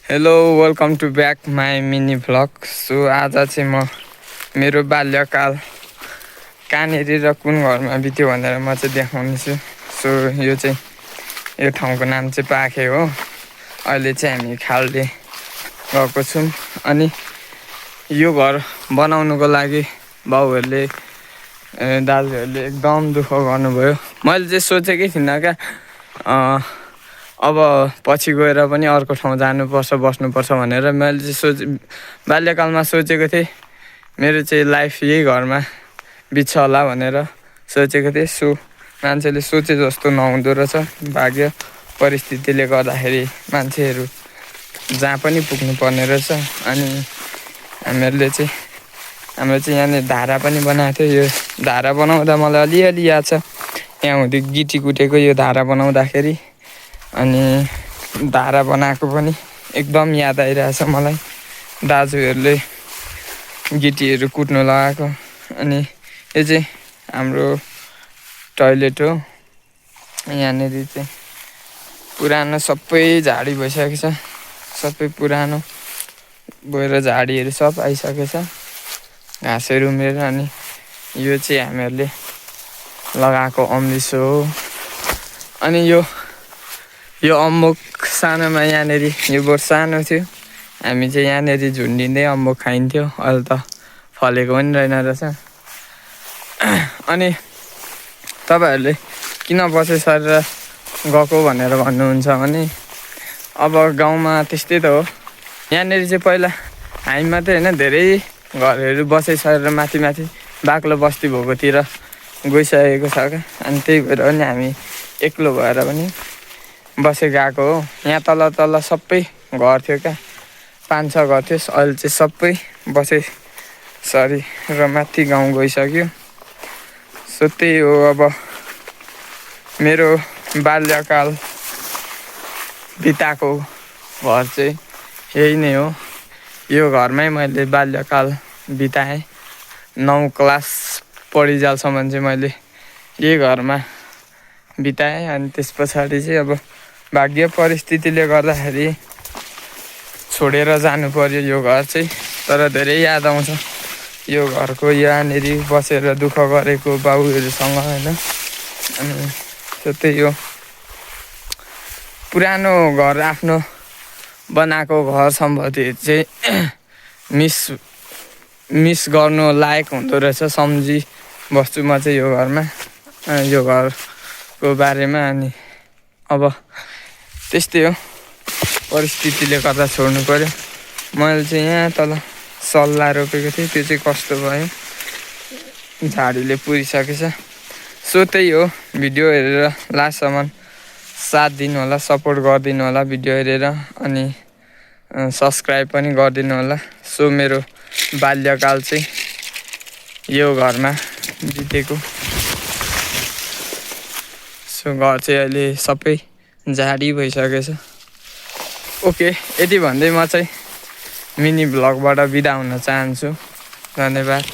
Hello welcome to back my mini vlog. So आज चाहिँ म मेरो बाल्यकाल कहाँनिर र कुन घरमा बित्यो भनेर म चाहिँ देखाउनेछु। सो यो ठाउँको नाम चाहिँ पाखे हो। अहिले चाहिँ हामी खाल्डे गएको छौँ। अनि यो घर बनाउनुको लागि बाउहरूले दाजुहरूले एकदम दुःख गर्नुभयो। मैले चाहिँ सोचेकै थिइनँ क्या अब पछि गएर पनि अर्को ठाउँ जानुपर्छ बस्नुपर्छ भनेर। मैले चाहिँ बाल्यकालमा सोचेको थिएँ मेरो चाहिँ लाइफ यही घरमा बित्छ होला भनेर सोचेको थिएँ। सो मान्छेले सोचे जस्तो नहुँदो रहेछ। भाग्य परिस्थितिले गर्दाखेरि मान्छेहरू जहाँ पनि पुग्नु पर्ने रहेछ। अनि हाम्रो चाहिँ यहाँनिर धारा पनि बनाएको थियो। यो धारा बनाउँदा मलाई अलिअलि याद छ। यहाँ हुँदै गिटी कुटेको यो धारा बनाउँदाखेरि। अनि धारा बनाएको पनि एकदम याद आइरहेछ मलाई। दाजुहरूले गिटीहरू कुट्नु लगाएको। अनि यो चाहिँ हाम्रो टोइलेट हो। यहाँनिर चाहिँ पुरानो सबै झाडी भइसकेको छ। सबै पुरानो भएर झाडीहरू सब आइसकेको छ, घाँसहरू उम्रेर। अनि यो चाहिँ हामीहरूले लगाएको अम्लिसो हो। अनि यो अम्बक सानोमा यहाँनिर यो बोट सानो थियो। हामी चाहिँ यहाँनिर झुन्डिँदै अम्बक खाइन्थ्यो। अहिले त फलेको पनि रहेन रहेछ। अनि तपाईँहरूले किन बसे सरेर गएको भनेर भन्नुहुन्छ भने अब गाउँमा त्यस्तै त हो। यहाँनिर चाहिँ पहिला हामी मात्रै होइन धेरै घरहरू बसे सरेर माथि बाक्लो बस्ती भएकोतिर गइसकेको छ क्या। अनि त्यही भएर पनि हामी एक्लो भएर पनि बसे गएको हो। यहाँ तल सबै घर थियो क्या, 5-6 घर थियो। अहिले चाहिँ सबै बसे सरी र माथि गाउँ गइसक्यो। सो त्यही हो। अब मेरो बाल्यकाल बिताएको घर चाहिँ यही नै हो। यो घरमै मैले बाल्यकाल बिताएँ। 9 क्लास पढिन्जेलसम्म चाहिँ मैले यही घरमा बिताएँ। अनि त्यस पछाडि चाहिँ अब भाग्य परिस्थितिले गर्दाखेरि छोडेर जानु पर्यो यो घर चाहिँ। तर धेरै याद आउँछ यो घरको, यहाँनिर बसेर दुःख गरेको बाउहरूसँग होइन। अनि त्यही हो। पुरानो घर आफ्नो बनाएको घर सम्पत्तिहरू चाहिँ मिस गर्नु लायक हुँदो रहेछ। सम्झी बस्छु म चाहिँ यो घरमा, यो घरको बारेमा। अनि अब त्यस्तै हो, परिस्थितिले गर्दा छोड्नु पर्यो। मैले चाहिँ यहाँ तल सल्लाह रोपेको थिएँ, त्यो चाहिँ कस्तो भयो, झाडीले पुरिसकेछ। सो त्यही हो। भिडियो हेरेर लास्टसम्म साथ दिनु होला, सपोर्ट गरिदिनु होला भिडियो हेरेर। अनि सब्सक्राइब पनि गरिदिनु होला। सो मेरो बाल्यकाल चाहिँ यो घरमा बितेको। सो घर चाहिँ अहिले सबै झाडी भइसकेछ। ओके, यति भन्दै म चाहिँ मिनी भ्लगबाट बिदा हुन चाहन्छु। धन्यवाद।